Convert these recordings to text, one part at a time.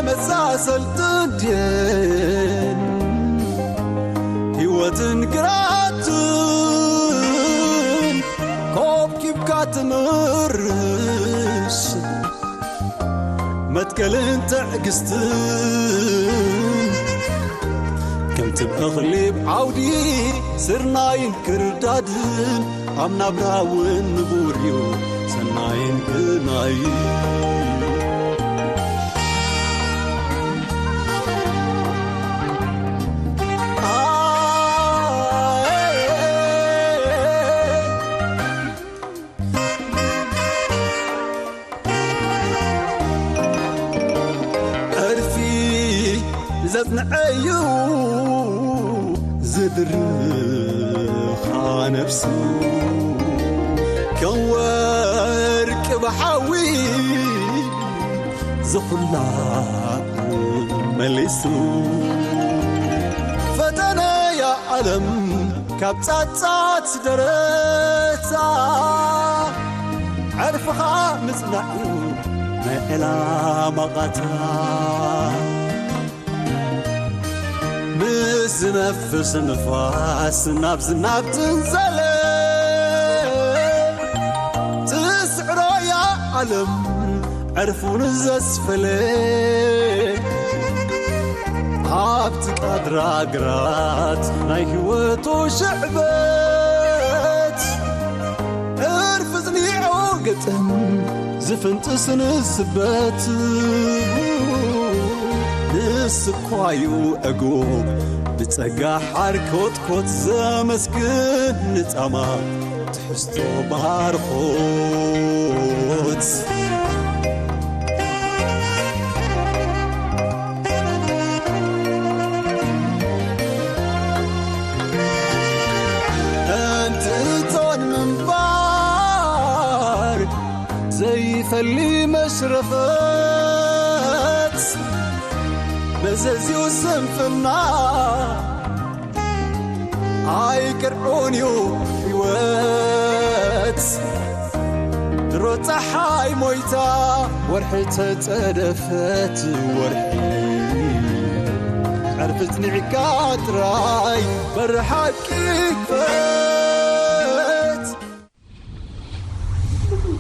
ተመሳሰልትን ድየን ህይወትን ግራትን ኮብኪብካ ትምርሽ መትከልን ትዕግስትን ከምቲ እኽሊ ኣብ ዓውዲ ስርናይን ክርዳድን ኣብ ናብራ እውን ንቡር እዩ ሰናይን ግናይ። ዕርፊ ዘጽንዐዩ ዝድርኻ ነፍሱ ከም ወርቂ ብሓዊ ዝኹላ መሊሱ ፈተነያ ዓለም ካብ ጻጻት ደረታ ዕርፍኻ ምጽናዕ እዩ ናይ ዕላማ ቓታ። ምስ ዝነፍስ ንፋስ ናብ ዝናብ ትንዘለ ትስዕሮያ ዓለም ዕርፉን ዘስፈለ ኣብቲ ቃድራ ግራት ናይ ህይወቱ ሽዕበት ዕርፊ ጽኒዑ ግጥም ዝፍንጥስ ንስበት ንስኳዩ ዕጉብ ብጸጋ ሓርኮትኮት ዘመስግን ንጻማ ትሕዝቶ ባርኾት። እንትእቶን ምንባር ዘይፈሊ መሽረፈት መዘዝኡ ስንፍና ኣይቅርዑን እዩ ህይወት ድሮ ፀሓይ ሞይታ ወርሒ ተፀደፈት ወርሒ ዕርፊ ፅኒዕካ ጥራይ በሪ ሓቂ ክፈት።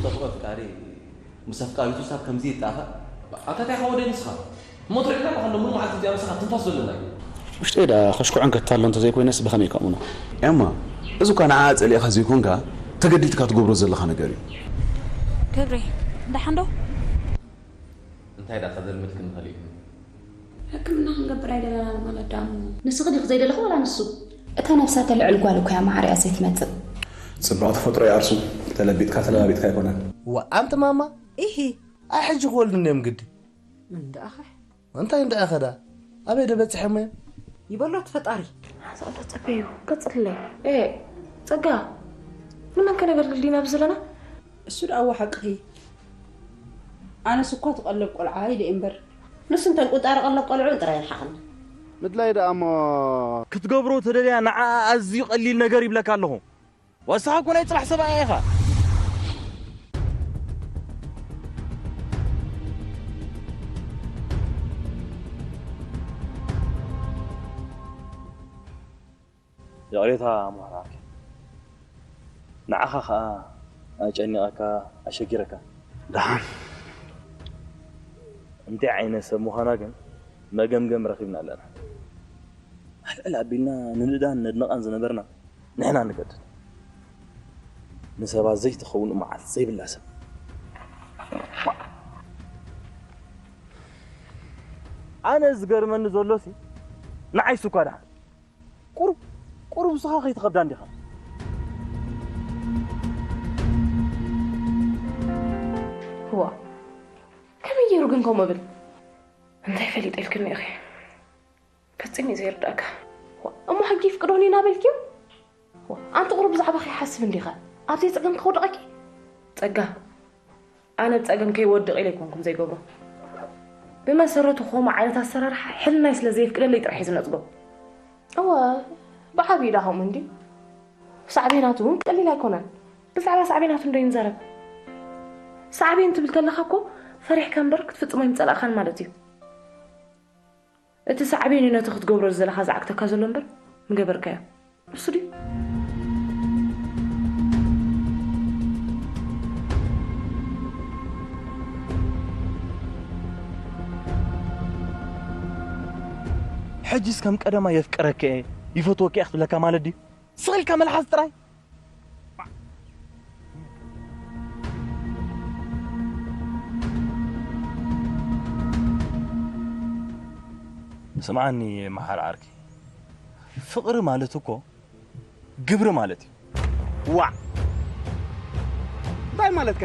ተፍቅሮ ፍቃሪ ምስ ኣፍቃሪቱ ሳብ ከምዚ ይጣፋእ ኣታ ታይ ሓወደ ንስኻ እሞ ትርዕና ኣለኻ ሎሚ መዓልቲ እዚኣ ምሳኻ ትንፋስ ዘለና እዩ። ውሽጠይ ደኣ ከሽኩዖን ከታሎ እንተዘይኮይነስ ብኸመይ ከእምኖ። ኤማ፣ እዚ እኳ ንዓኣ ጸሊእኻ ዘይኮንካ ተገዲድካ ትገብሮ ዘለኻ ነገር እዩ። ክብሬ፣ ደሓን ዶ? እንታይ ደኣ ከዘልምድ ክንኽእል እዩ? ሕክምና ክንገብር ኣይደለናን ማለት ደኣ እሞ። ንስኺ ዲኺ ዘይደለኺ ዋላ ንሱ? እታ ነብሳ ተልዕል ጓል እኮ እያ መዓር እያ ዘይትመጽእ። ጽባቕ ተፈጥሮ ይኣርሱ፣ ተለቢጥካ ተለባቢጥካ ኣይኮነን። ዋእ ኣንቲ ማማ፣ ኢሂ፣ ኣይ ሕጂ ክወልዱ እንድዮም ግዲ። እንድኣኸ እንታይ እንድኣኸ ደኣ፧ ኣበይ ዶ በጺሐሞ እዮም፧ ይበሎ እቲ ፈጣሪ። ሓንሳእ ኣሎ ጸበዩ ቀጽልለይ። ኤእ ጸጋ፣ ንመን ከነገልግል ዲና ኣብዚ ዘለና፧ እሱ ደኣ እወ ሓቅኺ። ኣነስ እኳ እቲ ቀለብ ቆልዓ ኢለ እየ እምበር። ንሱ እንተን ቁንጣሮ ቀለብ ቆልዕኡ ጥራይ ይርሓቐና። ምድላይ ደኣ እሞ። ክትገብሮ ተደልያ ንዓኣ ኣዝዩ ቀሊል ነገር ይብለካ ኣለኹ። ዋስኻ እኮ ናይ ጽባሕ ሰብኣያ ኢኻ። ይቕሬታ ምሕራርኪ ንዓኻ ኸኣ ኣጨኒቐካ ኣሸጊረካ። ደሓን እንታይ ዓይነት ሰብ ምዃና ግን መገምገም ረኺብና ኣለና። ኣልዕል ኣቢልና ንንእዳን ነድንቓን ዝነበርና ንሕና ንገድድ። ንሰባት ዘይትኸውን መዓልቲ ዘይብላ ሰብ። ኣነ ዝገርመኒ ዘሎሲ ንዓይስ እኳ ደሓን ቁሩብ ቁሩብ ንስኻ ከይትኸብዳ እንዲኻ። እዋ ከመይ ገይሩ ግን ከምኡ እብል? እንታይ ፈሊጠ ኢልክኒ ኢኺ? ፈጺሙ እዩ ዘይርዳእካ። እሞ ሕጊ ይፍቅዶኒ ኢና በልክዮ? ኣንቲ ቁሩብ ብዛዕባኺ ሓስብ እንዲኻ ኣብ ዘይጸገም ከውድቐኪ? ጸጋ፣ ኣነ ብጸገም ከይወድቕ ኢለ ኣይኮንኩም ዘይገብሮ። ብመሰረቱ ከምኡ ዓይነት ኣሰራርሓ ሕልናይ ስለ ዘየፍቅደለይ ጥራሕ እዩ ዝነጽጎ። እወ፣ ብዓብዩ ዳ ከምኡ እንድዩ። ሳዕቤናቱ እውን ቀሊል ኣይኮነን። ብዛዕባ ሳዕቤናቱ እንዶ ይንዛረብ። ሳዕቤን ትብል ከለኻ እኮ ፈሪሕካ እምበር ክትፍጽሞ ኣይምጸላእካን ማለት እዩ። እቲ ሳዕቤን እዩ ነቲ ክትገብሮ ዝደለኻ ዝዓግተካ ዘሎ እምበር ምገበርካዮ። እሱ ድዩ? ሕጅስ ከም ቀደማ የፍቅረኪ እየ ይፈትወኪ እየ ክትብለካ ማለት ድዩ? ስቕ ኢልካ መልሓስ ጥራይ። ስምዓኒ መሓር ዓርኪ፣ ፍቕሪ ማለት እኮ ግብሪ ማለት እዩ። ዋዕ፣ እንታይ ማለትካ?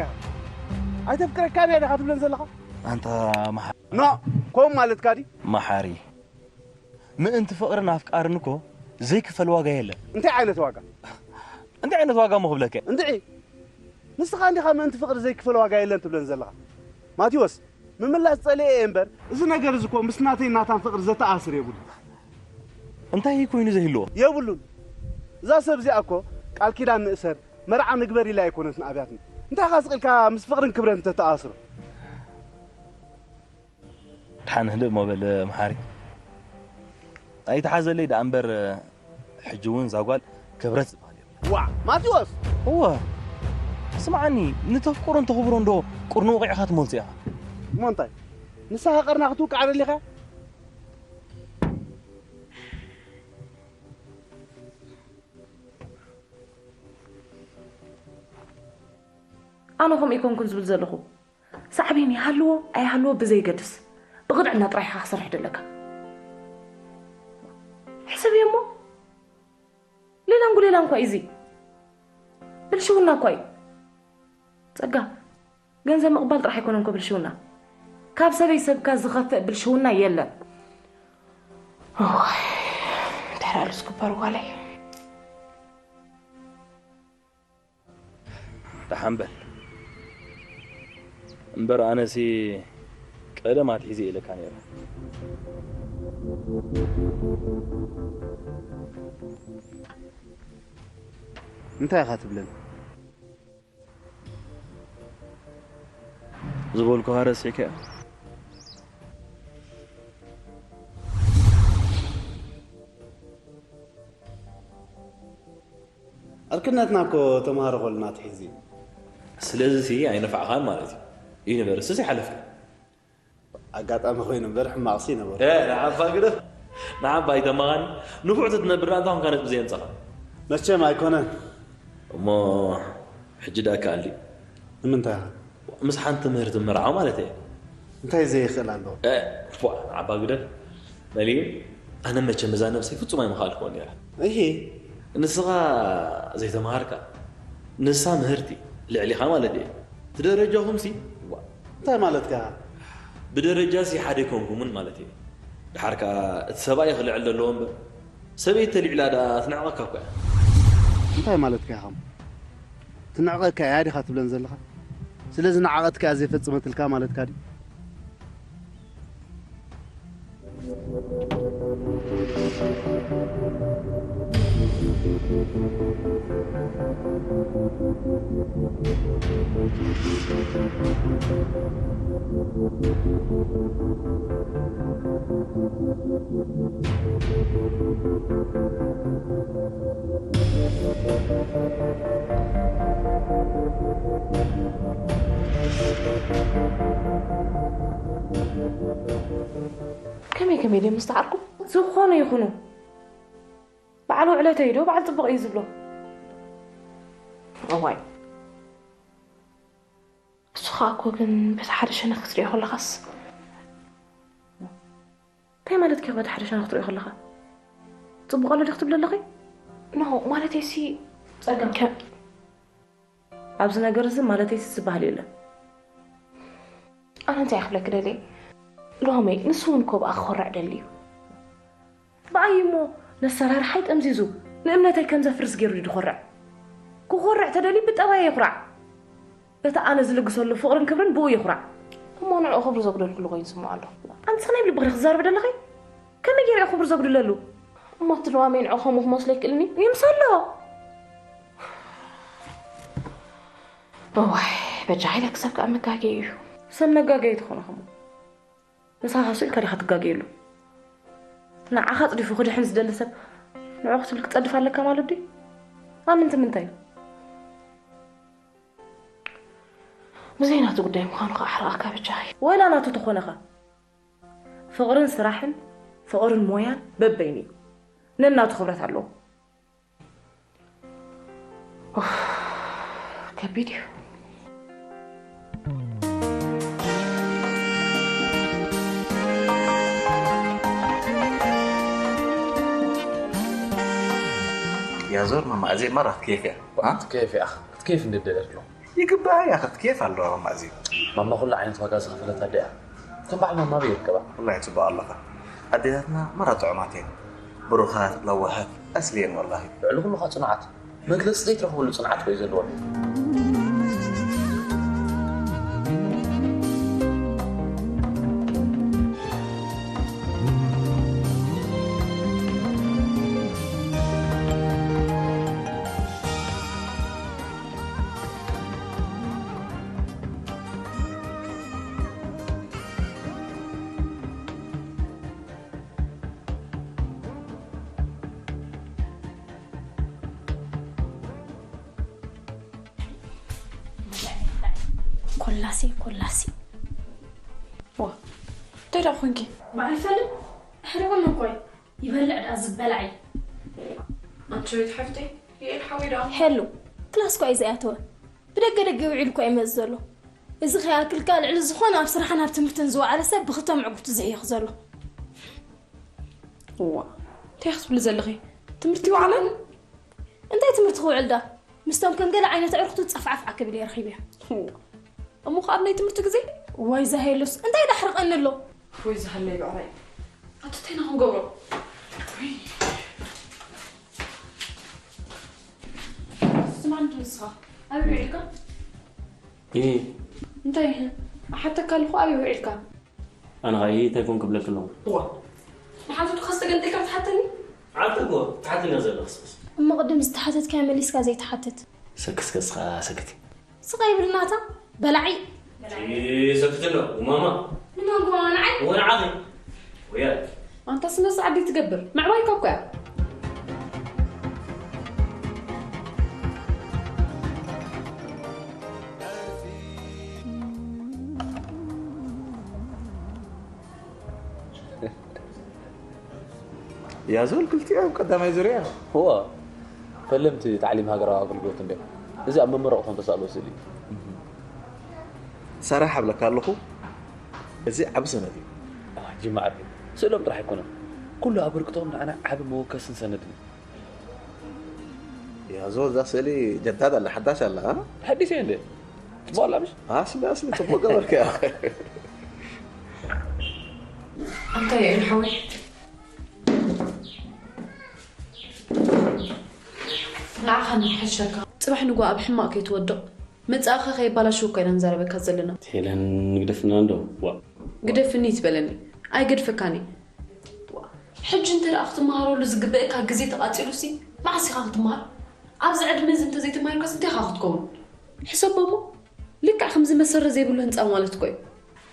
ኣይተፍቅረካን እያ ዲኻ ትብለን ዘለኻ? ኣንታ መሓሪ። ኖ፣ ከምኡ ማለትካ ድዩ? መሓሪ፣ ምእንቲ ፍቕርን ኣፍቃርን እኮ ዘይክፈል ዋጋ የለን። እንታይ ዓይነት ዋጋ? እንታይ ዓይነት ዋጋ እሞ ክብለካ? እንድዒ፣ ንስኻ እንዲኻ ምእንቲ ፍቕሪ ዘይክፈል ዋጋ የለን ትብለን ዘለኻ። ማቴዎስ፣ ምምላስ ጸሊኤ እየ እምበር፣ እዚ ነገር እዚ እኮ ምስ ናተይን ናታን ፍቕሪ ዘተኣሳስር የብሉን። እንታይ ኮይኑ ዘይህልዎ? የብሉን። እዛ ሰብ እዚኣ እኮ ቃል ኪዳን ንእሰር፣ መርዓ ንግበር ኢላ ኣይኮነትን ኣብያትና። እንታይ ኢኻ ስቕ ኢልካ ምስ ፍቕርን ክብረትን ተተኣሳስሮ? ደሓን ህድእ እሞ በል መሓሪ። ኣይትሓዘለይ ደኣ እምበር፣ ሕጂ እውን እዛ ጓል ክብረት ዝበሃል የብላን። ዋእ ማቴዎስ! እወ፣ ስምዓኒ፣ ንተፍቅሮን ተኽብሮን ዶ ቅርኑ ወቒዕካ ትመልሶ ኢኻ? እሞ እንታይ? ንስኻ ቀርና ክትውቃዕ ደሊኻ? ኣነ ከምኡ ኣይኮንኩን ዝብል ዘለኹ። ሳዕቤን ይሃልዎ ኣይሃልዎ ብዘይገድስ፣ ብቕንዕና ጥራይ ኢኻ ክሰርሕ ደለካ። ሕሰብዮ እሞ፣ ሌላን ጉሌላን እኳ እዩ እዚ። ብልሽውና እኳ እዩ። ጸጋ፣ ገንዘብ ምቕባል ጥራሕ ኣይኮነን እኮ ብልሽውና። ካብ ሰበይ ሰብካ ዝኸፍእ ብልሽውና የለን። እዋይ፣ እንታይ ደኣ ዝግበር ጓለይ? ደሓን በል እምበር፣ ኣነሲ ቀደም ኣትሒዘ ኢለካ ነይረ። እንታይ ኢኻ ትብለኒ? ዝበልኩኻ ረሲዕካዮ? ዕርክነትና እኮ ተምሃሮ ከለና ኣትሒዙ እዩ። ስለዚ ሲ ኣይነፋዕኻን ማለት እዩ። ዩኒቨርሲቲ ዘይሓለፍካ። ኣጋጣሚ ኮይኑ እምበር ሕማቕሲ ነበሩ። እ፣ ንዓኻ ግደፍ። ንዓባ ኣይተማኻኒ። ንፉዕ ተትነብር ደኣ እንታይ ኮንካ ነጥቢ ዘየምጻኻ? መቸም ኣይኮነን። እሞ ሕጂ ደኣ ከኣል ድዩ? ንምንታይ ኢኻ? ምስ ሓንቲ ምህርቲ ምርዓው ማለት እየ። እንታይ ዘይኽእል ኣሎ? እ፣ ፎእ፣ ንዓባ ግደፍ። መሊኡ፣ ኣነ መቸም እዛ ነብሰይ ፍጹም ኣይምኸኣልኩዎን ነይረ። እሂ። ንስኻ ዘይተምሃርካ፣ ንሳ ምህርቲ ልዕሊኻ ማለት እየ። እቲ ደረጃኹምሲ፣ ዋእ። እንታይ ማለትካ ኢኻ? ብደረጃሲ ሓደ ኣይኮንኩምን ማለት እየ። ደሓር ከኣ እቲ ሰብኣይ ክልዕል ዘለዎ እምበር፣ ሰበይቲ ተልዒላ ደኣ ትንዕቐካ እኮ እያ። እንታይ ማለትካ ኢኻ እሞ? ትንዕቐካ እያ ዲኻ ትብለን ዘለኻ? ስለዚ ንዓቐትካ እያ ዘይፈጸመትልካ ማለትካ ድዩ? ከመይ ከመይ ድዮም ዝተዓርኩ? ዝኾነ ይኹኑ። በዓል ውዕለተይ ዶ በዓል ጽቡቕ እዩ ዝብሎ? እዋይ። እሱ ኸኣ እኮ ግን በቲ ሓደ ሸነኽ ክትሪኦ ከለኻስ። እንታይ ማለት ከ በቲ ሓደ ሸነኽ ክትሪኦ ከለኻ? ጽቡቕ ኣሎ ዶ ክትብሊ ኣለኺ? ኖ፣ ማለተይሲ ጸገም ከ- ኣብዚ ነገር እዚ ማለተይሲ ዝበሃል የለን። ኣነ እንታይ ክብለኪ ደልየ? ሎሚ ንሱ እውን እኮ ብኣ ክኾርዕ ደልዩ። ብኣይ እሞ ነሰራርሓይ ጠምዚዙ ንእምነተይ ከም ዘፍርስ ገይሩ ድዩ ድኾርዕ? ክኾርዕ ተደልዩ ብጠባየ ይኹራዕ። ነቲ ኣነ ዝልግሰሉ ፍቕርን ክብርን ብኡ የኹራዕ። እሞ ንዕኡ ክብሪ ዘጉደልኩሉ ኮይኑ ይስምዖ ኣሎ። ኣንቲ ስኽናይ ብልብኺ ክትዛረቢ ደለኺ? ከመይ ገይረ እየ ክብሪ ዘጉድለሉ? እሞ እቲ ልዋመይ ንዕኡ ከምኡ ክመስሎ ይክእልኒ? ይምሰሎ። እዋይ፣ በጃ ሓይለ ክሰብ ከኣ መጋገይ እዩ። ሰብ መጋገይ ትኾነ ከምኡ። ንስኻ ስኢልካ ዲኻ ትጋገየሉ? ንዓኻ ኣጽዲፉ ክድሕን ዝደሊ ሰብ ንዕኡ ክትብል ክትጸድፍ ኣለካ ማለት ድዩ? ኣብ ምንቲ ምንታይ? ብዘይ ናቱ ጉዳይ ምዃኑ ከዓ ሓርቓካ በጃኺ። ወላ ናቱ ተኾነኻ፣ ፍቕርን ስራሕን፣ ፍቕርን ሞያን በበይኑ እዩ። ነናቱ ክብረት ኣለዎ። ኡፍ፣ ከቢድ እዩ። ያዞር ማማ፣ እዚ ማራ ክትኬፍ እያ። አ? ክትኬፍ እያ። ክትኬፍ እንደ ደለሎ። ይግባእ እያ፣ ክትኬፍ ኣለዋ ማማ፣ እዚ። ማማ ኩሉ ዓይነት ዋጋ ዝኸፈለት ኣደ እያ። ከም በዓል ማማ በይ ይርከባ። ወላሂ ጽቡቕ ኣለኻ። ኣዴታትና ማራ ጥዑማት እየን። ብሩኻት፣ ለዋሃት፣ ኣስሊ እየን ወላሂ። ልዕሊ ኩሉ ኸኣ ጽኑዓት። መግለጺ ዘይትረኽበሉ ጽንዓት ወይ ዘለወን። ኮላሲ፣ ኮላሲ። ዋ፣ እንታይ ደኣ ኮንኪ? በዓል ፈልም፣ ኣሕሪቑኒ እኮ እዩ። ይበልዕ ደኣ ዝበላዕ እዩ። ኣንቺ ቤት ሓፍተይ፣ የኤል ሓወይ ደኣ? ሄሉ፣ ክላስ እኮ እዩ ዘይኣተወ። ብደገ ደገ ውዒሉ እኮ ይመጽእ ዘሎ። እዚ ከይኣክል ከኣ ልዕሊ ዝኾነ ኣብ ስራሕን ኣብ ትምህርትን ዝወዓለ ሰብ ብኽልተ ምዕጉርቱ ዝሕይኽ ዘሎ። እዋ፣ እንታይ ክትብሊ ዘለኺ? ትምህርቲ ይውዓል? እንታይ ትምህርቲ ክውዕል ዳ? ምስቶም ከም ገለ ዓይነት ኣዕሩኽቱ ጸፍዓፍዓ ክብል እየ ረኺበዮ። እዋ፣ እሞ ከኣ ኣብ ናይ ትምህርቲ ግዜ? ወይ ዛሄሉስ፣ እንታይ ዳሕርቐኒ ኣሎ? ወይ ዝሃለይ ብዕራይ። ኣቲ እንታይ ኢና ክንገብሮ? ወይ። ስማዕ እንዶ ንስኻ፣ ኣበይ ውዒልካ? እ። እንታይ? ሓተካ ኣለኹ፣ ኣበይ ውዒልካ? ኣነ ኸኣ እንታይ ኮን ክብለኪ ኣለኹ? እዋ። ንሓንሳብ ኸስ ተገንጢልካ ትሓተኒ? ዓንተ እኮ ትሓተኒ ዘለኽስ። እሞ ቅድም ዝተሓተትካዮ መሊስካ ዘይትሓትት። ሰክስ ከስ ኸኣ ሰክቲ። ስቕ ይብል ናታ በላዒ። እ፣ ሰክቲ ኣሎ፣ ማማ። ንመን ኮ ንዓይ? እወ ንዓኺ። ወያ። ኣንታ ስነ ስርዓት ደይ ትገብር? ምዕባይካ እኮ እያ። ያዞል ክልቲኦም ቀዳማይ ዙርያ። እዋ፣ ፈለምቲ ታዕሊም ሃገራዊ ኣገልግሎት እንድዮም። እዚ ኣብ መመረቕቶም ተሳእልዎ ስእሊ እዩ። ሰራሕ እብለካ ኣለኹ፣ እዚ ዓቢ ሰነድ እዩ። አ፣ ጅማዕ እዩ። ስእሎም ጥራሕ ኣይኮነን፣ ኩሉ ኣበርክቶኦም ንዓና ዓቢ መወከስን ሰነድን እዩ። ያዞ፣ እዛ ስእሊ ጀዳድ ኣላ፣ ሓዳሽ ኣላ፣ አ? ሓዲሽ እየ እንደ። ጽቡቕ ኣላ ምሽ? ኣስሊ፣ ኣስሊ፣ ጽቡቕ ገበርክያ። ኣንታ የኤል ሓወይ፣ ንዓኻ ንሕሸካ። ጽባሕ ንግሆ ኣብ ሕማቕ ከይትወድቕ፣ መጻእኻ ከየባላሽው እኮ ኢና ንዛረበካ ዘለና። ሄለን፣ ንግደፍና እንዶ? ዋ። ግደፍኒ ይትበለኒ። ኣይገድፈካን እየ። ዋ። ሕጂ እንተ ደኣ ክትመሃረሉ ዝግበእካ ግዜ ተቓጺሉሲ፣ መዓስ ኢኻ ክትመሃር? ኣብዚ ዕድመ እዚ እንተዘይተማሂርካስ እንታይ ኢኻ ክትከውን? ሕሰቦ እሞ፣ ልክዕ ከምዚ መሰረት ዘይብሉ ህንጻ ማለት እኮ እዩ።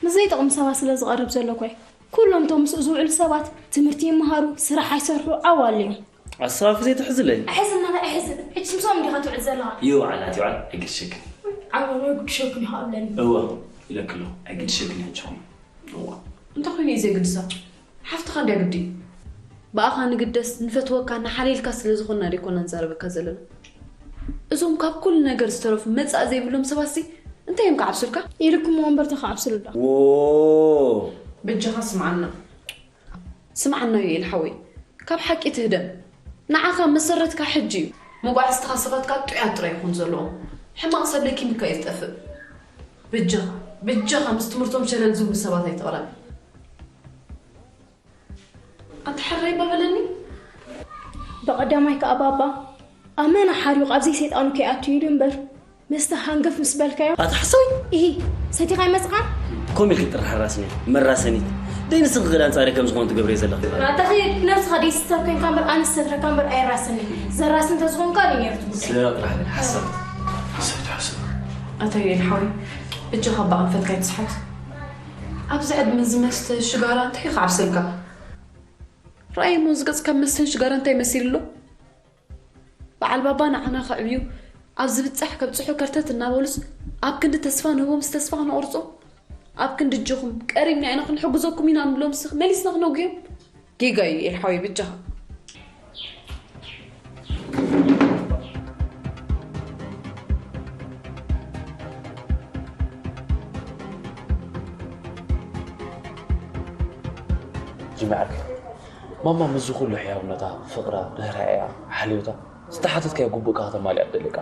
ምስ ዘይጠቕሙ ሰባት ስለ ዝቐርብ ዘሎ እኮ እዩ። ኩሎም እቶም ምስኡ ዝውዕሉ ሰባት ትምህርቲ ይመሃሩ፣ ስራሕ ኣይሰርሑ፣ ዓዋሉ እዮም። ኣሰፋፊ ዘይትሕዝለይ። ኣሕዝን ናታ ኣሕዝን። ሕጂ ስምሶም እንዲኻ ትውዕል ዘለኻ። ይውዓል ኣትውዓል፣ ኣይግድሸክን። ዓዋሉ ኣይግድሸክን ኢኻ እብለኒ። እወ፣ ኢለኪ ኣለኹ፣ ኣይግድሸክን ሕጂ ኹን። እወ። እንታይ ኮይኑ እዩ ዘይግድሳ? ሓፍትኻ እንድያ ግዲ። ብኣኻ ንግደስ፣ ንፈትወካ፣ ንሓልየልካ ስለ ዝኾንና ደይኮና ንዛረበካ ዘለና። እዞም ካብ ኩሉ ነገር ዝተረፉ መጻኢ ዘይብሎም ሰባትሲ እንታይ እዮም ክዓብሱልካ? ኢልኩም ወንበር ተኽዓብሱሉ ዶ? ዎ! በጃኻ ስምዓና። ስምዓና ዮኤል ሓወይ፣ ካብ ሓቂ ትህደም። ንዓኻ መሰረትካ ሕጂ እዩ። መጓዕዝትኻ ሰባት ከኣ ጥዑያት ጥራይ ይኹን ዘለዎም። ሕማቕ ሰብ ለኪምካ እዩ ዝጠፍእ። በጃኻ፣ በጃኻ ምስ ትምህርቶም ሸለል ዝብሉ ሰባት ኣይትቕረብ። ኣንታ ሕራይ እባ በለኒ። ብቐዳማይ ከኣ ባባ፣ ኣመና ሓሪቑ ኣብ ዘይሰይጣኑ ከይኣቱ ኢሉ እምበር፣ መስተ ሃንገፍ ምስ በልካዮ ኣታ ሓሳዊ። ኢሂ፣ ሰቲኻ ይመጽኻን? ኮም ኢልኪ ጥራሕ ራስኒ መራሰኒት። ደይ ንስኺ ክዳን ጻሪ ከም ዝኾን ትገብሪ ዘለኺ። ኣታ ኸይድ ነብስኻ ደይ ስተር ኮይንካ እምበር ኣነ ሰትረካ እምበር ኣይራስኒ። ዘራስን ተዝኾንካ ኣነ ነርቱ ጉዳይ። ስለ ጥራሕ ሓሳብ። ሓሳብ ሓሳብ። ኣታ ዩኤል ሓወይ፣ እጆኻ ብኣንፈትካ ይትስሓት። ኣብዚ ዕድመ እዚ መስተ ሽጋራ እንታይ እዩ ክዓብሰልካ? ረኣይ እሞ እዚ ገጽካ መስተን ሽጋራ እንታይ መሲሉ ኣሎ? በዓል ባባ ንዓና ከዕብዩ ኣብ ዝብጻሕ ከብጽሑ ከርተት እናበሉስ ኣብ ክንዲ ተስፋ ንህቦምስ ተስፋ ክነቑርጾም ኣብ ክንዲ እጆኹም ቀሪብና ኢና ክንሕግዘኩም ኢና ንብሎምስ መሊስና ክነጉዮም? ጌጋ እዩ ኤልሓወይ በጃኻ። ጅምዓክ ማማ ምስዚ ኩሉ ሕያውነታ፣ ፍቕራ፣ ርህራኤኣ፣ ሓልዮታ ዝተሓተትካዮ ግቡእካ ከተማልኣ ትደሊ ኢኻ።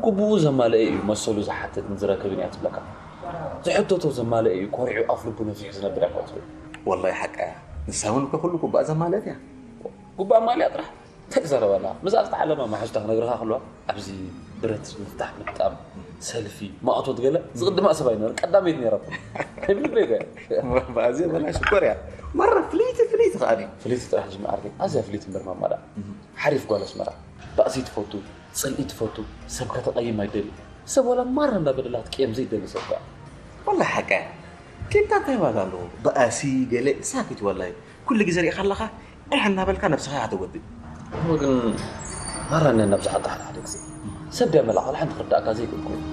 ግቡኡ ዘማልአ እዩ መሰሉ ዝሓትትን ዝረክብን እያ ትብለካ። ዝሕተቶ ዘማልአ እዩ ኮሪዑ ኣፍ ልቡ ነፊሑ ዝነብር እያ ትብል። ወላሂ ሓቃ እያ። ንሳ እውን እኮ ኩሉ ግቡኣ ዘማልአት እያ። ግቡኣ ኣማልኣ ጥራሕ እንታይ ትዛረብ ኣላ? ምስኣ ዝተዓለማ መሓዙታ ክነግርኻ ከለዋ ኣብዚ ብረት ምፍታሕ ምጥጣም ሰልፊ ማእቶት ገለ ዝቕድማ ሰብ ኣይነበረ ቀዳመይት ነይራ። ከቢድ ሬጋ እያ። ብኣዝየ በላ ሽኮር እያ። መረ ፍልይቲ ፍልይቲ ከኣ ድዩ? ፍልይቲ ጥራሕ ጅምዓር ግን ኣዝያ ፍልይቲ እምበር ማማ ደኣ። ሓሪፍ ጓል ኣስመራ። ባእሲ ትፈቱ፣ ጽልኢ ትፈቱ፣ ሰብ ከተቐይም ኣይደሊ። ሰብ ወላ ማራ እንዳበደላት ቅየም ዘይደሊ ሰብ ከኣ። ወላሂ ሓቃ እያ። ቂምታ እንታይ ዋጋ ኣለዎ? በኣሲ ገለ ሳኪት ወላሂ። ኩሉ ግዜ ሪእኻ ኣለኻ፣ ዒሕ እናበልካ ነብስኻ ኢኻ ተወድእ። እሞ ግን ማራ እኒኣ እናብዝሓ ኣታ ሓደ ሓደ ግዜ ሰብ ድያ መላእ ካልእ ሓንቲ ክርዳእካ ዘይክእል ኮይኑ።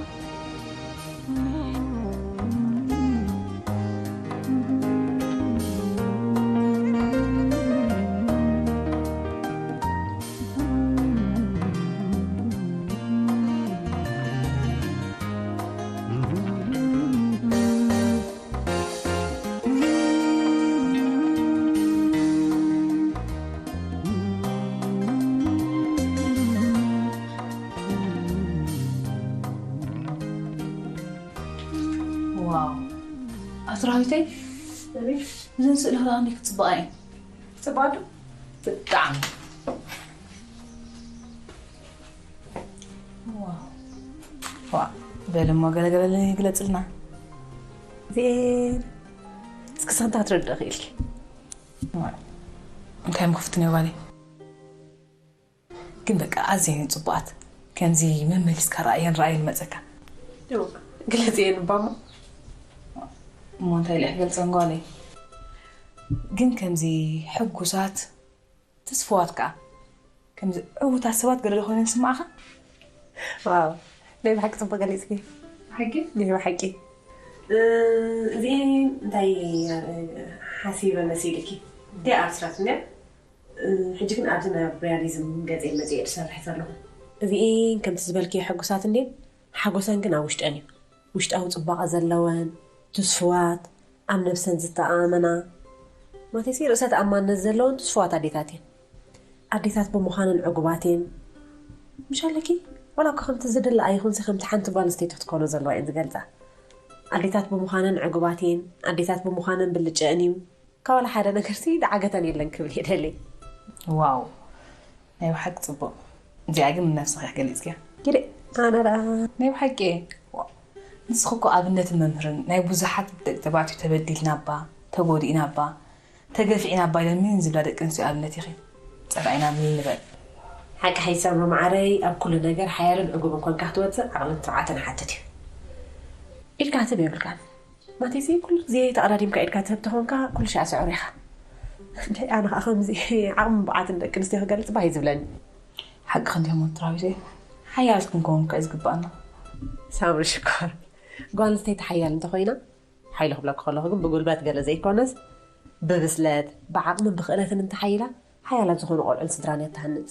ዋው ኣስራዊተይ እዘን ስእሊ ክረኣኒ ክፅበቃ እየን። ክፅበቃ ዶ? ብጣዕሚ። ዋው። ዋ በል እሞ ገለገለ ግለፅልና። እዚኤን እስኪ ስኽንታ ክትረድእ ክኢልኪ። ዋ እንታይ ምክፍትን እዮ ጓለይ። ግን በቃ ኣዝየን እየን ጽቡቓት። ከምዚ መመሊስካ ረኣየን ረኣየን መጸካ። ግለጽ እየን እባ እሞ። እሞ እንታይ ኢለ ክገልጸን ጓለይ? ግን ከምዚ ሕጉሳት ተስፍዋት ከኣ ከምዚ ዕዉታት ሰባት ገለ ዶ ኮይነን ዝስምዓኻ? ዋው ናይ ብሓቂ ጽቡቕ ገሊጽኪ። ሓቂ ናይ ብሓቂ። እዚኤን እንታይ ሓሲበ መሲልኪ? እንታይ ኣብስራት እንድያ? ሕጂ ግን ኣብዚ ናይ ሪያሊዝም ገፀይ መፅየ ዝሰርሕ ዘለኹ። እዚኤን ከምቲ ዝበልክዮ ሕጉሳት እንድየን ሓጎሰን ግን ኣብ ውሽጠን እዩ። ውሽጣዊ ፅባቐ ዘለወን ትስፉዋት ኣብ ነብሰን ዝተኣመና ማለተይሲ ርእሰ ተኣማንነት ዘለወን ትስፉዋት ኣዴታት እየን። ኣዴታት ብምዃነን ዕጉባት እየን። ምሽ ኣለኪ ዋላ እኳ ከምቲ ዝድለ ኣይኹንሲ ከምቲ ሓንቲ ጓል ኣንስተይቲ ክትኮኖ ዘለዋ እየን ዝገልፃ። ኣዴታት ብምዃነን ዕጉባት እየን። ኣዴታት ብምዃነን ብልጨአን እዩ። ካብ ዋላ ሓደ ነገርሲ ዝዓገተን የለን ክብል እየ ደልየ። ዋው ናይ ብሓቂ ፅቡቕ። እዚኣ ግን ንነብስኺ ኢኺ ገሊፅክያ። ግደ ኣነ ደኣ ናይ ብሓቂ እየ። ዋው ንስኺ እኮ ኣብነትን መምህርን ናይ ብዙሓት ደቂ ተባዕትዮ ተበዲልና እባ ተጎዲእና እባ ተገፊዕና እባ ኢለን ሚን ዝብላ ደቂ ኣንስትዮ ኣብነት ኢኺ። ፀላኢና ሚን ንበል። ሓቂ ሓይሳም መዓረይ ኣብ ኩሉ ነገር ሓያልን ዕጉብን ኮንካ ክትወፅእ ዓቕልን ትብዓትን ሓትት እዩ። ኢድካ ትብ የብልካን። ማለተይሲ ኩሉ ግዜ ተቐዳዲምካ ኢድካ ትህብ ተኾንካ ኩሉ ሻዕ ስዑር ኢኻ። እንታይ ኣነ ኸዓ ከምዚ ዓቕምን ብቕዓትን ደቂ ኣንስትዮ ክገልጽ ባህ እዩ ዝብለኒ። ሓቅኺ እንዲኹም ወትራዊተይ ሓያላት ክንከውን ከ እዩ ዝግብኣና። ሳምሪ ሽኮር ጓል ኣንስተይቲ ሓያል እንተኾይና ሓይሊ ክብለኪ ከለኹ ግን ብጉልበት ገለ ዘይኮነስ ብብስለት ብዓቕምን ብኽእለትን እንተሓይላ ሓያላት ዝኾኑ ቆልዑን ስድራን እያ ትሃንጽ።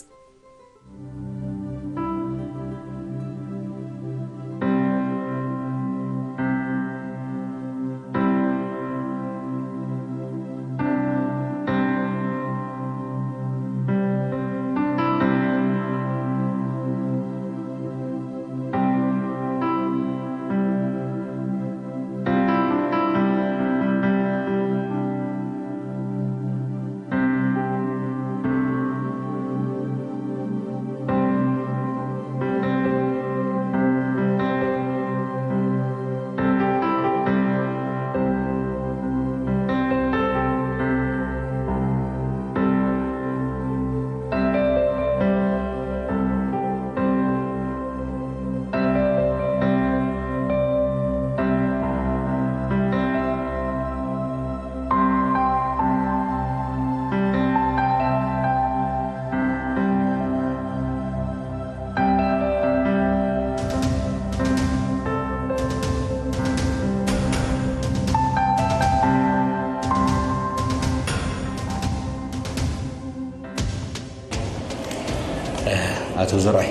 ኣቶ ዘርኣይ፣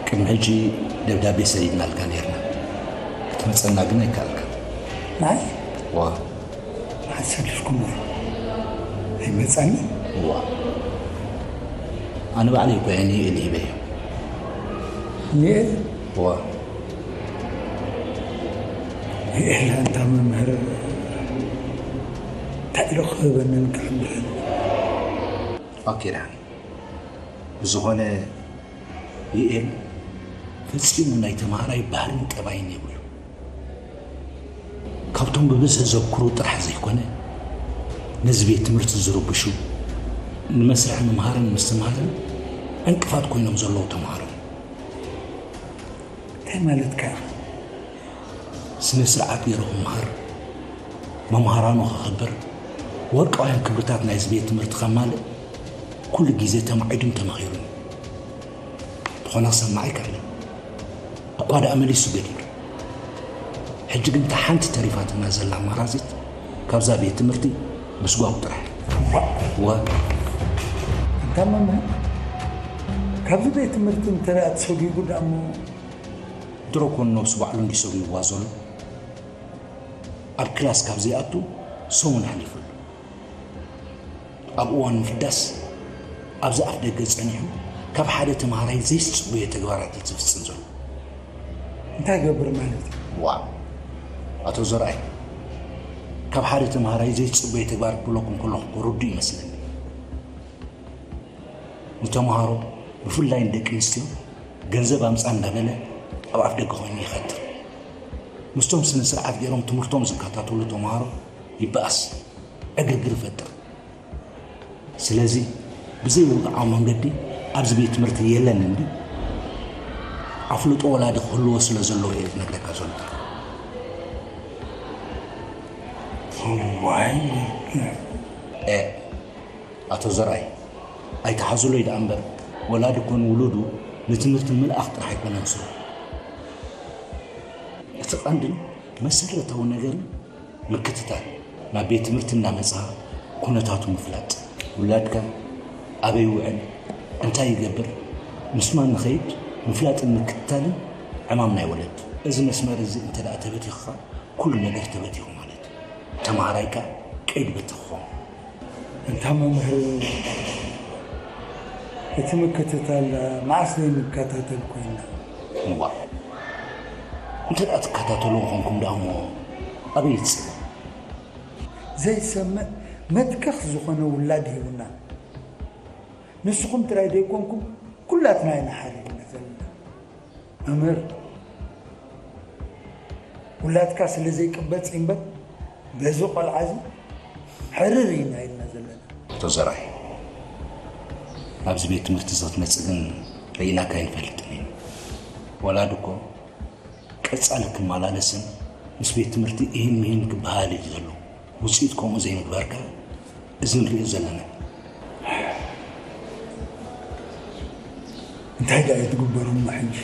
ቅድሚ ሕጂ ደብዳቤ ሰዲድናልካ ነይርና፣ ክትመጸና ግን ኣይከኣልካ። ናይ ዋ ሓሰድኩም ኣይመጻኒ። ዋ ኣነ ባዕለይ እኮ እየ ንኤል ሂበዮ። ንኤል ዋ ንኤል ኣንታ መምህር እንታይ ኢሉ ክህበንን ክሕብረን። ኦኬ ደሓን። ብዝኾነ ዩኤል ፈጺሙ ናይ ተምሃራይ ባህርን ጠባይን የብሉ። ካብቶም ብብዝሒ ዘብክሩ ጥራሕ ዘይኮነ ነዚ ቤት ትምህርቲ ዝርብሹ ንመስርሕ ምምሃርን ምስትምሃርን ዕንቅፋት ኮይኖም ዘለዉ ተምሃሮ። እንታይ ማለትካ? ስነ ስርዓት ገይሩ ክምሃር፣ መምሃራኑ ከኽብር፣ ወርቃውያን ክብርታት ናይዚ ቤት ትምህርቲ ከማልእ ኩሉ ግዜ ተማዒዱን ተማኺሩን። ብኾነ ክሰምዕ ኣይከኣለን። እኳ ደኣ መሊሱ ገዲዱ። ሕጂ ግን እታ ሓንቲ ተሪፋትና ዘላ ኣማራጺት ካብዛ ቤት ትምህርቲ ምስጓጉ ጥራሕ። ዋ እንታ መምህር ካብዚ ቤት ትምህርቲ እንተ ደኣ ተሰጒጉ ደኣ እሞ ድሮ ኮን ነብሱ ባዕሉ እንዲሰጉ ይዋ ዘሎ ኣብ ክላስ ካብ ዘይኣቱ ሰሙን ሓሊፉ ኣሎ። ኣብ እዋን ምፍዳስ ኣብዚ ኣፍ ደገ ጸኒሑ ካብ ሓደ ተምሃራይ ዘይትጽበዮ ተግባራት እዩ ዝፍጽም ዘሎ። እንታይ ገብር ማለት እዩ? ዋእ ኣቶ ዘርኣይ ካብ ሓደ ተምሃራይ ዘይትጽበዮ ተግባር ክብለኩም ከለኹ እኮ ርዱእ ይመስለኒ። ንተምሃሮ ብፍላይ ንደቂ ኣንስትዮ ገንዘብ ኣምጻ እንዳበለ ኣብ ኣፍ ደገ ኮይኑ ይኸትር። ምስቶም ስነ ስርዓት ገይሮም ትምህርቶም ዝከታተሉ ተምሃሮ ይበኣስ፣ ዕግርግር ይፈጥር። ስለዚ ብዘይ ወግዓዊ መንገዲ ኣብዚ ቤት ትምህርቲ የለን እንዲ ኣፍልጦ ወላዲ ክህልዎ ስለ ዘለዎ እየ ዝነግረካ ዘሎ። እዋይ ኣቶ ዘርኣይ ኣይትሓዙለይ ደኣ እምበር ወላዲ ኮነ ውሉዱ ንትምህርቲ ምልኣኽ ጥራሕ ኣይኮነን ስርሑ። እቲ ቀንድን መሰረታዊ ነገርን ምክትታል፣ ናብ ቤት ትምህርቲ እናመጽኣ ኩነታቱ ምፍላጥ፣ ውላድካ ኣበይ ይውዕል፣ እንታይ ይገብር፣ ምስ ማን ይኸይድ ምፍላጥን ምክትታልን ዕማም ናይ ወለዲ። እዚ መስመር እዚ እንተ ደኣ ተበቲኹ ከኣ ኩሉ ነገር ተበቲኹ ማለት እዩ። ተምሃራይካ ቀይዲ በቲ ክኸውን። እንታ መምህር እቲ ምክትታል መዓስ ዘይንከታተል ኮይና? እዋእ እንተ ደኣ ትከታተልዎ ኾንኩም ደኣ እሞ ኣበይ ይጽበ? ዘይሰምዕ መትከኽ ዝኾነ ውላድ ሂቡና። ንስኹም ጥራይ ዘይኮንኩም ኩላትና ኢና ሓሪርና ዘለና። መምህር ውላድካ ስለ ዘይቅበጽ እምበር በዚ ቆልዓ እዚ ሕርር ኢና ኢልና ዘለና። ኣቶ ዘርኣይ ናብዚ ቤት ትምህርቲ እዚ ክትመጽእ ግን ርኢናካ ኣይንፈልጥን ኢና። ወላዲ እኮ ቀጻሊ ክመላለስን ምስ ቤት ትምህርቲ እሂን ምሂን ክበሃል እዩ ዘሎ። ውጽኢት ከምኡ ዘይምግባር ከኣ እዚ ንርእዮ ዘለና። እንታይ ደኣ እዩ ትግበሩ እሞ ሕጂ?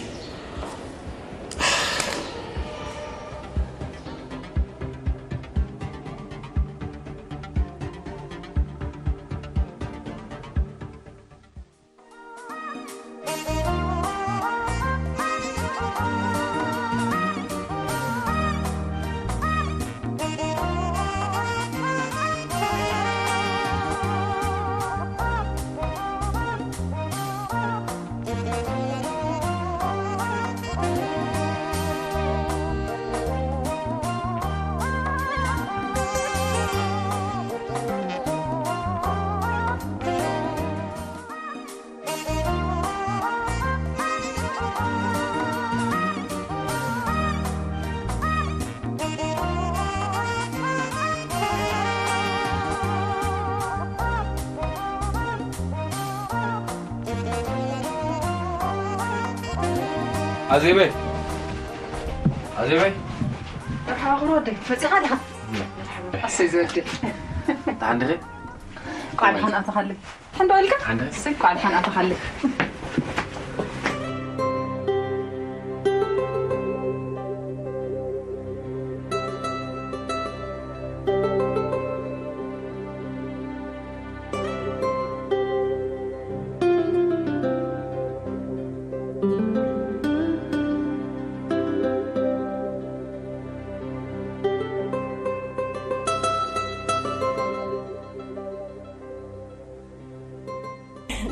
ኣዜበይ ኣዜበይ መርሓባ ክብሪ ወደይ መፂኻ ኣለኻ ኣሰይ ዝወደይ ተሓንድኺ ቃል ሓን ኣተኻለይ ሓንዶ ኢልካ ሓንዶ እሰይ ቃል ሓን ኣተኻለይ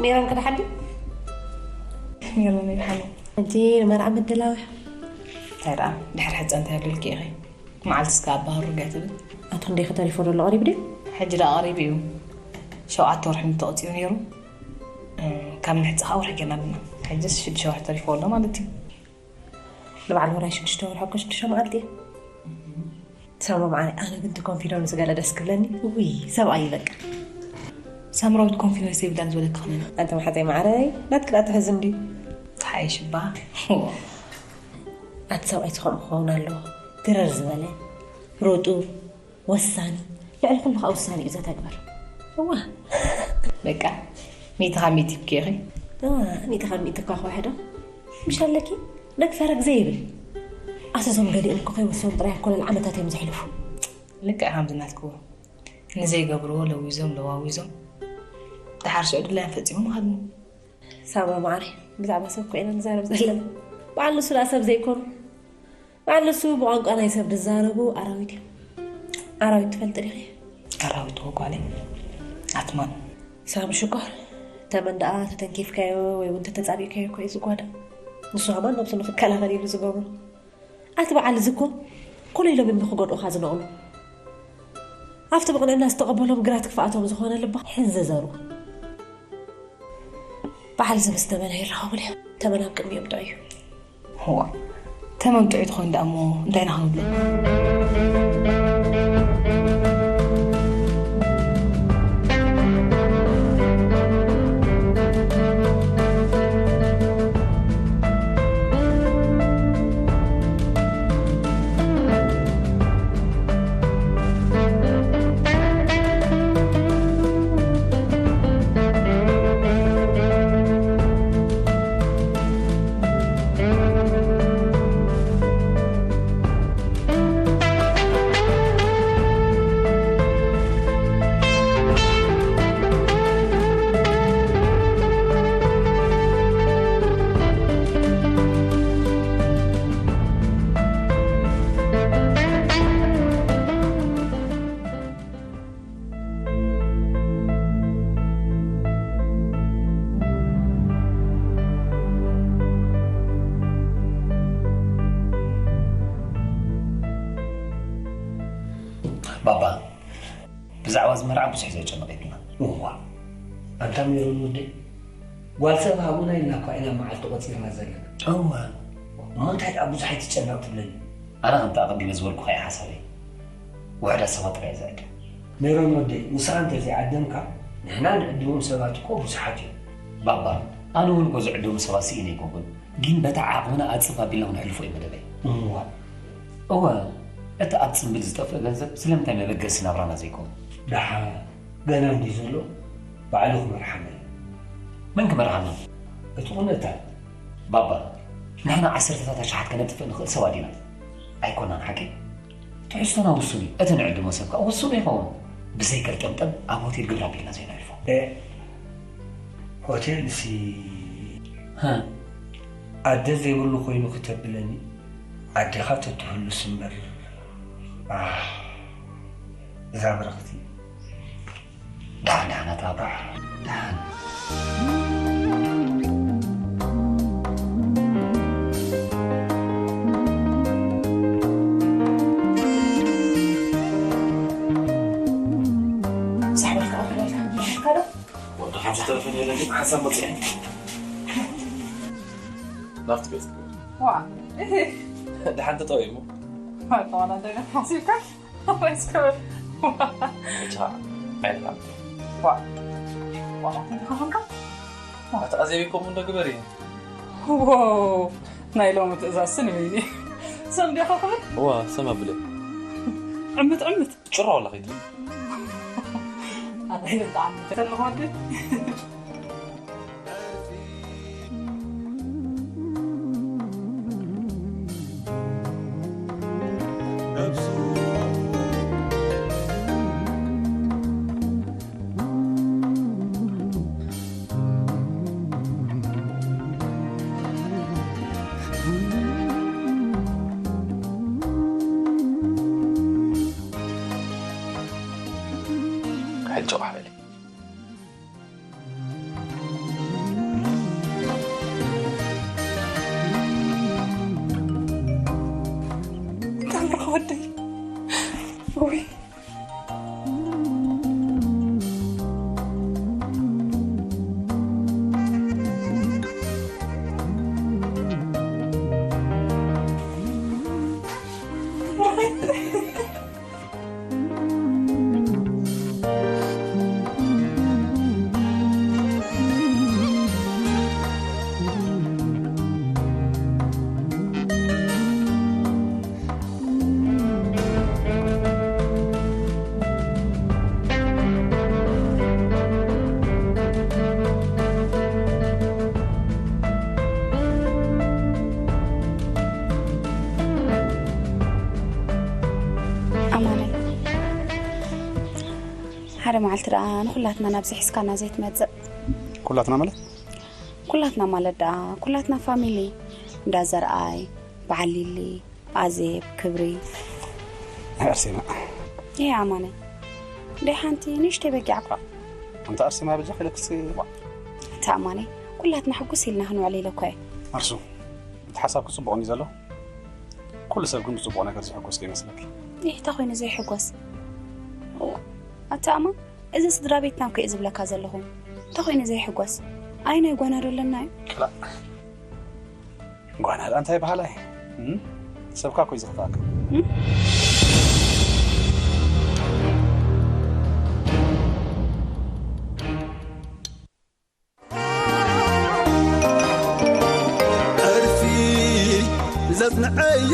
ሜሮን ከ ደሓን ድዩ? ሜሮን ይሓሉ። ሕጂ ንመርዓ ምድላው። እንታይ ደኣ ድሕሪ ሕጸ እንታይ ኣለልኪ ኢኺ? መዓልቲ እስከ ኣባህሩ ገትብል። ኣቶ ክንደይ ከተሪፎ ዘሎ ቀሪቡ ድዩ? ሕጂ ደኣ ቀሪቡ እዩ። ሸውዓተ ወርሒ ተቐጺዑ ነይሩ። እም፣ ካብ ንሕጸ ኸዓ ወርሒ ጌርና ኣለና። ሕጅስ ሽዱሽተ ወርሒ ተሪፎ ኣሎ ማለት እዩ። ንበዓል ወራይ ሽዱሽተ ወርሒ እኮ ሽዱሽተ መዓልቲ እየ። ሳማ መዓረይ፣ ኣነ ግን እቲ ኮንፊደንስ ገለ ደስ ክብለኒ። ውይ፣ ሰብኣይ እዩ በቃ። ሳምራዊት ኮንፊደንስ ዘይብላን ዝበለኪ ክመን? ኣንተ መሓዘይ መዓረይ፣ ናትኪ ደኣ ትሕዝን ድዩ? ተሓይሽ እባ። ኣቲ ሰብኣይ ከምኡ ክኸውን ኣለዎ። ትረር ዝበለ፣ ርጡብ፣ ወሳኒ፣ ልዕሊ ኩሉ ከዓ ውሳኔ እዩ ዘተግብር። እዋ። በቃ፣ ሚእቲ ካብ ሚእቲ ይብኪ ኢኺ። እዋ፣ ሚእቲ ካብ ሚእቲ እኳ ክውሕዶ። ምሽ ኣለኪ፣ ነግ ፈረግ ዘይብል። ኣሰዞም ገሊኦም እኮ ከይወሰኑ ጥራይ ኣይኮነን ዓመታት እዮም ዘሕልፉ። ልክዕ ከምዚ ናትክዎ። ንዘይገብርዎ ለዊዞም ለዋዊዞም። ደሓር ሽዑ ድላዮም ፈጺሞም ይሃድሙ። ሳባ መዓረይ፣ ብዛዕባ ሰብ ኮይና ንዛረብ ዘለና። በዓል ንሱ ደኣ ሰብ ዘይኮኑ። በዓል ንሱ ብቋንቋ ናይ ሰብ ዝዛረቡ ኣራዊት እዮም። ኣራዊት ትፈልጢ ዲኺ? ኣራዊት እኮ ጓለይ። ኣትማን። ሳሚ ሽኮር፣ ተመን ደኣ ተተንኪፍካዮ ወይ እውን ተተጻቢእካዮ እኮ እዩ ዝጓዳእ። ንሱ ከማን ነብሱ ንክከላኸል ኢሉ ዝገብሮ። ኣቲ በዓል እዚ እኮ ኮነ ኢሎም እዮም ንክጎድኡኻ ዝነቕሉ። ኣብቲ ብቕንዕና ዝተቐበሎም ግራት ክፍኣቶም ዝኾነ ልባ ሕዘዘሩ። በዓል እዚ ምስ ተመን ኣይራኸቡን እዮም። ተመን ኣብ ቅድሚኦም ጥዑይ እዩ። እዋ፣ ተመን ጥዑይ ትኾን ደኣ እሞ እንታይ ኢና ክንብሎ? ባባ፣ ብዛዕባ እዚ መርዓ ብዙሕ ዘጨነቐትና። እዋ፣ ኣንታ ሜሮን ወደይ፣ ጓል ሰብ ሃቡና ኢልና እኳ ኢና መዓልቲ ቆጺርና ዘለና። እወ። እሞ እንታይ ደኣ ብዙሕ ኣይትጨነቕ ትብለኒ? ኣነ ከምቲ ኣቐዲመ ዝበልኩኻ እዩ ሓሳበይ። ውሑዳት ሰባት ጥራይ እየ ዝዕድም። ሜሮን ወደይ፣ ንስኻ እንተዘይዓደምካ፣ ንሕና ንዕድሞም ሰባት እኮ ብዙሓት እዮም። ባባ፣ ኣነ እውን እኮ ዝዕደሙ ሰባት ስኢነ ኣይኮንኩን። ግን በታ ዓቕምና ኣጽፍ ኣቢልና ክነሕልፎ እዩ መደበይ። እዋ። እወ፣ እቲ ኣብ ጽምብል ዝጠፍእ ገንዘብ ስለምንታይ መበገሲ ናብራና ዘይከውን? ደሓ፣ ገና እንድዩ ዘሎ፣ ባዕሉ ክመርሓና እዩ። መን ክመርሓና? እቲ ኩነታት። ባባ፣ ንሕና ዓሰርተታት ኣሽሓት ከነጥፍእ ንኽእል ሰባት ዲና? ኣይኮናን፣ ሓቂ? ትሕዝቶና ውሱን እዩ። እቲ ንዕድሞ ሰብ ከኣ ውሱን ይኸውን። ብዘይ ቅርጥምጥም ኣብ ሆቴል ግብረ ኣቢልና ዘይነሕልፎ። ኤ፣ ሆቴልሲ ሃ? ኣደ ዘይብሉ ኮይኑ ክተብለኒ፣ ኣዴኻ ተትህሉስ እምበር። ኣህ፣ እዛ ብርኽቲ። ደሓን፣ ደሓን፣ ኣታ ኣብርሃ። ደሓን። ሳሕበልካ ኣኽበልካ፣ ብሽካ ዶ? ወዲ ሓንቲ ተረፈ ነለ ግን ሓሳብ መጽእ። ናብቲ ገጽ። ዋ። ደሓን ተጠወይ እሞ። ዋ፣ ተዋና ደጋ ሓሲብካ? ወይስ ከ-፣ እቻ፣ ኣይልካ። ዋ። ዋ፣ እንታይ ኾንካ? ኣታ ኣዘይ ኮም እንዶ ግበሪ። ዎ፣ ናይ ሎሚ ትእዛዝ ስንበይኒ። ሰም ዲኻ ክብል? ዋ፣ ሰም ኣብለ። ዕምት፣ ዕምት። ጭራ ዋላ ኸይዱ። ኣታ ይበልጥ ዓሚ ተለኾ ወዲ። ሕጂ ቋሕ በሊ። ሓደ መዓልቲ ደኣ ንኹላትና ናብዚ ሒዝካና ዘይትመጽእ? ኩላትና ማለት? ኩላትና ማለት ደኣ ኩላትና ፋሚሊ፣ እንዳ ዘርኣይ፣ በዓል ሊሊ፣ ኣዜብ፣ ክብሪ። ኣርሴማ። ይሄ ኣማነ፣ ደይ ሓንቲ ንእሽተይ በጊዕ እኳ። ኣንታ ኣርሴማ በጃ ክለክስ። ኣታ ኣማነ፣ ኩላትና ሕጉስ ኢልና ክንውዕል ኢለ እኮ እየ። ኣርሱ፣ እቲ ሓሳብኪ ጽቡቕ እዩ ዘሎ። ኩሉ ሰብ ግን ብጽቡቕ ነገር ዝሕጎስ ከይመስለኪ። ይህ እንታይ ኮይኑ ዘይሕጎስ? ኣታ ኣማ፣ እዚ ስድራ ቤትና እኮ እዩ ዝብለካ ዘለኹ። እንታይ ኮይኑ ዘይሕጎስ? ኣይ ናይ ጓና ዶ ኣለና እዩ? ክላእ። ጓና ደኣ እንታይ በሃላይ? እም? ሰብካ እኮ እዩ ዝኽፍኣካ። እም? ዕርፊ ዘጽንዐዩ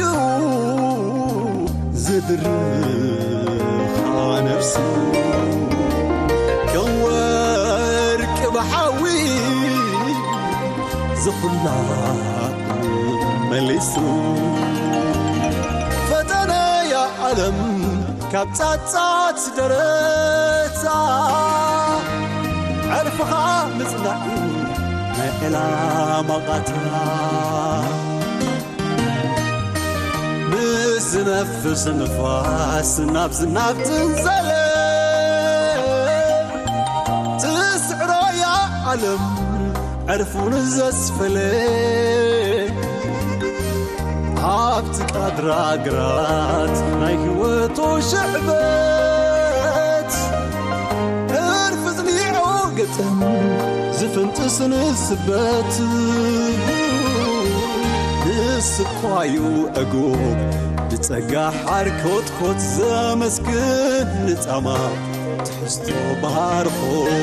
ዝድርኻ ነፍሱ ከም ወርቂ ብሓዊ ዝኹላ መሊሱ ፈተነያ ዓለም ካብ ጻጻት ደረታ ዕርፍኻ ምጽናዕ ናይ ዕላማ ቓታ ምስ ዝነፍስ ንፋስ ናብ ዝናብ ትንዘለ ትስዕሮያ ዓለም ዕርፉን ዘስፈለ ኣብቲ ቃድራ ግራት ናይ ህይወቱ ሽዕበት ዕርፊ ዝኒዖ ግጥም ዝፍንጥስ ንስበት ንስኳዩ ዕጉብ ብጸጋ ሓርኮትኮት ዘመስግን ንጻማ ትሕዝቶ ባርኾት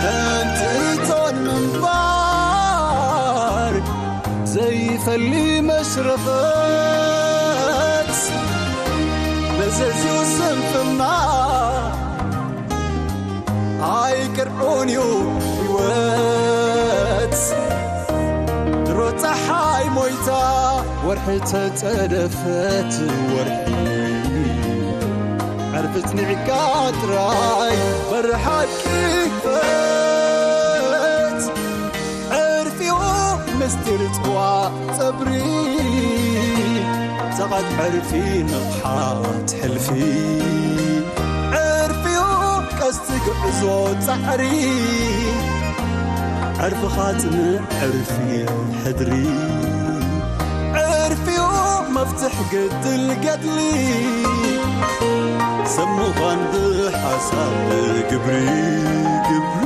ከምቲ እቶን ምንባር ዘይፈሊ መሽረፈት መዘዝኡ ስንፍና ኣይቅርዑን እዩ ህይወት ድሮ ፀሓይ ሞይታ ወርሒ ተፀደፈት ወርሒ ዕርፊ ፅኒዕካ ጥራይ በሪ ሓቂ ክፈት ዕርፊኡ ምስጢር ፅዋ ፀብሪ ፀቐት ዕርፊ ንቕሓት ሕልፊ ዕርፊኡ ቀስቲ ጉዕዞ ፃዕሪ ዕርፍኻ ፅንዕ ዕርፊ ሕድሪ ዕርፊኡ መፍትሕ ገድል ገድሊ ሰብ ምዃን ብሓሳብ ግብሪ ግብሪ